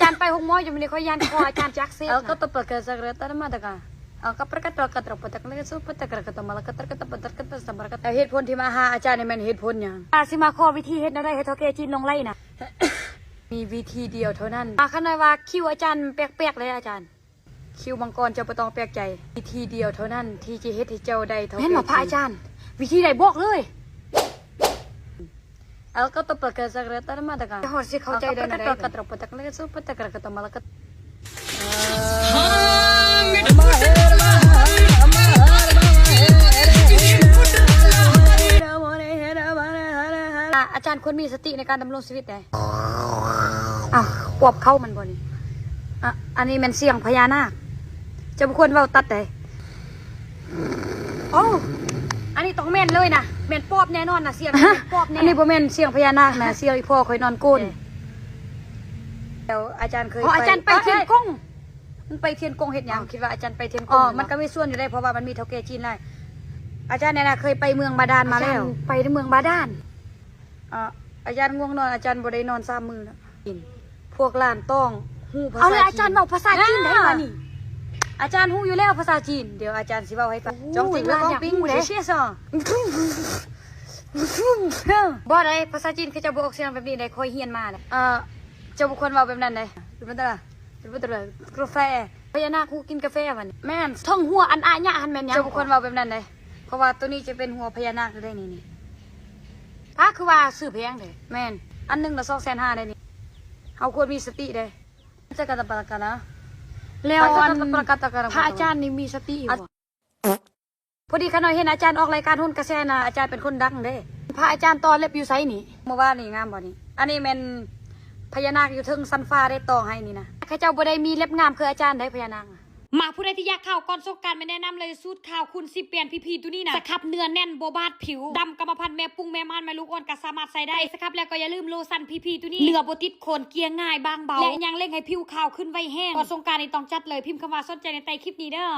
ການໄປໂຮງໝໍຢູ່ມື້ນີ້ ຂ້ອຍຢ້ານຄໍອາຈານຈະອັກເສບ. ເອີ ກະຕະປະກະຊະກະຕະມາຕະກາ ເອີ ກະປະກະຕະກະຕະປະກະຕະກະຊະປະຕະກະກະຕະມາລະກະຕະກະຕະປະຕະກະຕະສະມາລະກະ ແຕ່ເຫດຜົນທີ່ມາຫາອາຈານນີ້ແມ່ນເຫດຜົນຫຍັງ? ອາ ຊິມາຂໍວິທີເຮັດແນວໃດໃຫ້ເຖົ້າແກ່ຈີນຫຼົງໄຫຼນະ. ມີວິທີດຽວເທົ່ານັ້ນ. ອາ ຄັນວ່າຄິວອາຈານແປກໆເດ້ອາຈານ. ຄິວມັງກອນ ເຈົ້າບໍ່ຕ້ອງແປກໃຈ, ວິທີດຽວເທົ່ານັ້ນທີ່ຈະເຮັດໃຫ້ເຈົ້າໄດ້ເທົ່າແກ່ຈີນ. ແມ່ນບໍ່ພະອາຈານ? ວິທີໃດບອກເລີຍ. ເອົາ ກະຕະປະກະຊະກະຕະມາຕະກາ ຮອດຊິເຂົ້າໃຈໄດ້ແນວໃດ? ອາ ອາຈານຄວນມີສະຕິໃນການດຳລົງຊີວິດໃດ. ອ້າວ ປອບເຂົ້າມັນບໍ່ນີ້? ອະ ອັນນີ້ແມ່ນສຽງພະຍານາກ. ເຈົ້າບໍ່ຄວນເວົ້າຕັດໃດ. ໂອ້ ອັນນີ້ຕ້ອງແມ່ນເລີຍນະ, ແມ່ນປອບແນ່ນອນນະ, ສຽງນີ້ແມ່ນປອບແນ່. ອັນນີ້ບໍ່ແມ່ນສຽງພະຍານາກນະ, ສຽງອີ່ພໍ່ຂ້ອຍນອນໂກນ. ແລ້ວອາຈານເຄີຍ ອໍ ອາຈານໄປທຽນກົງ. ມັນໄປທຽນກົງເຮັດຫຍັງ? ອໍ ຄິດວ່າອາຈານໄປທຽນກົງ. ອໍ ມັນກະມີສ່ວນຢູ່ເດ້ ເພາະວ່າມັນມີເຖົ້າແກ່ຈີນຫຼາຍ. ອາຈານແນ່ນະ ເຄີຍໄປເມືອງບາດານມາແລ້ວ. ອາຈານໄປເມືອງບາດານ. ອາ ອາຈານງ່ວງນອນ, ອາຈານບໍ່ໄດ້ນອນສາມມື້ແລ້ວ. ພວກຫຼານຕ້ອງຮູ້ພາສາຈີນ. ເອົາລະ ອາຈານເວົ້າພາສາຈີນໄດ້ບາດນີ້. ອາຈານຮູ້ຢູ່ແລ້ວພາສາຈີນ. ດຽວອາຈານຊິເວົ້າໃຫ້ຟັງ. ໂອ້ ຈອງຕິງລາວ ຍາກຮູ້ເດ້. ບໍ່ໄດ້ ພາສາຈີນເຂົາເຈົ້າບໍ່ອອກສຽງແບບນີ້ໃດ, ຂ້ອຍຮຽນມາແລ້ວ. ເອີ ເຈົ້າບໍ່ຄວນເວົ້າແບບນັ້ນໃດ. ເປັນບໍ່ໄດ້ລະ ເປັນບໍ່ໄດ້ລະ ກາແຟ. ພະຍານາກຮູ້ກິນກາແຟຫວານີ້. ແມ່ນ ເທິງຫົວອັນອາຍະຫັ້ນແມ່ນຫຍັງ? ເຈົ້າບໍ່ຄວນເວົ້າແບບນັ້ນໃດ, ເພາະວ່າໂຕນີ້ຈະເປັນຫົວພະຍານາກເລີຍໃດນີ້. ນີ້ ອ້າ ຄືວ່າຊື້ແພງແທ້. ແມ່ນ ອັນໜຶ່ງລະສອງແສນຫ້າໃດນີ້. ເຮົາຄວນມີສະຕິໃດ. ແລ້ວອັນ ພະອາຈານນີ້ມີສະຕິຢູ່ບໍ່? ພໍດີຂ້ານ້ອຍເຫັນອາຈານອອກລາຍການໂຫນກະແສນະ, ອາຈານເປັນຄົນດັງເດ້. ພະອາຈານຕໍ່ເລັບຢູ່ໃສນີ້? ມື້ວານນີ້ງາມບໍ່ນີ້? ອັນນີ້ແມ່ນພະຍານາກຢູ່ເທິງຊັ້ນຟ້າເດ້ ຕໍ່ໃຫ້ນີ້ນະ. ເຂົາເຈົ້າບໍ່ໄດ້ມີເລັບງາມຄືອາຈານໃດ ພະຍານາກ. ມາ ຜູ້ໃດທີ່ຢາກຂາວກ່ອນສົງການ ແມ່ນແນະນຳເລີຍສູດຂາວຄູນສິບ ແບຣນ ພີພີ ໂຕນີ້ນະ. ສະຄັບເນື້ອແໜ້ນ ບໍ່ບາດຜິວ ດຳກຳມະພັນ ແມ່ປຸງແມ່ມ່ານ ແມ່ລູກອ່ອນກະສາມາດໃຊ້ໄດ້. ສະຄັບແລ້ວກໍຢ່າລືມໂລຊັນ ພີພີ ໂຕນີ້ ເນື້ອບໍ່ຕິດຂົນ ເກ່ຍງ່າຍ ບາງເບົາ ແລະ ຍັງເລັ່ງໃຫ້ຜິວຂາວຂຶ້ນໄວແຮງ. ກ່ອນສົງການນີ້ຕ້ອງຈັດເລີຍ, ພິມຄຳວ່າສົນໃຈໃນໃຕ້ຄລິບນີ້ເດີ້.